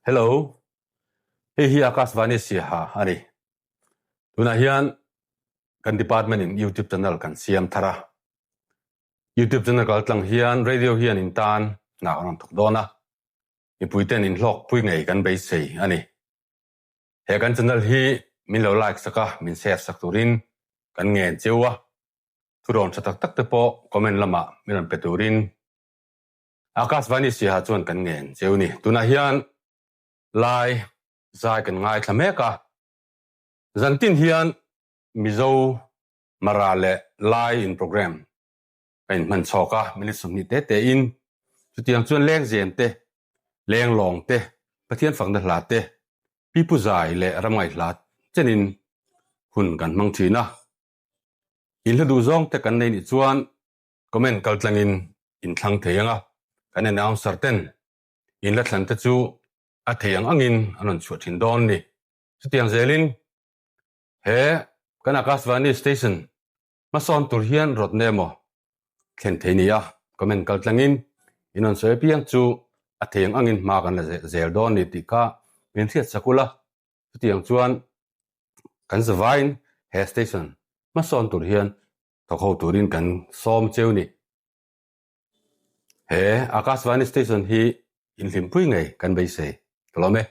Hello, hei hi Akashvani Siaha a ni. Tunah hian kan department in YouTube channel kan siam thar a. YouTube channel kal tlang hian radio hian in tan hna kan rawn thawk dawn a. Mipui ten in hlawk pui ngei kan beisei a ni. He kan channel hi min lo like sak a, min share sak turin kan ngen cheu a. Thurawn tha tak tak te pawh comment lamah min rawn pe turin Akashvani Siaha chuan kan ngen cheu ni. Tunah hian lai zai kan ngaithla mek a, zantin hian Mizo, Mara leh Lai in program ka inhman chhawk a, minute 20 te te in chutiang chuan lengzem te, lenglawng te, Pathian fakna hla te, pipu zai leh ramngaih hla chenin hun kan hmang thin a. In hla duh zawng te kan nei nih chuan comment kal tlangin in thlang thei ang a, kan announcer ten in la thlan te chu a thei ang angin an rawn chhuah thin dawn ni. Chutiang zelin he kan Akashvani station hmasawn tur hian rawtna emaw thlen thei ni a, comment kal tlangin in rawn sawi apiang chu a thei ang angin hma kan la zel dawn ni tih kha min hriat sak ula, chutiang chuan kan zavaiin he station hmasawn tur hian thawk ho turin kan sawm cheu ni. He Akashvani station hi inhlimpui ngei kan beisei. Ka lawm e.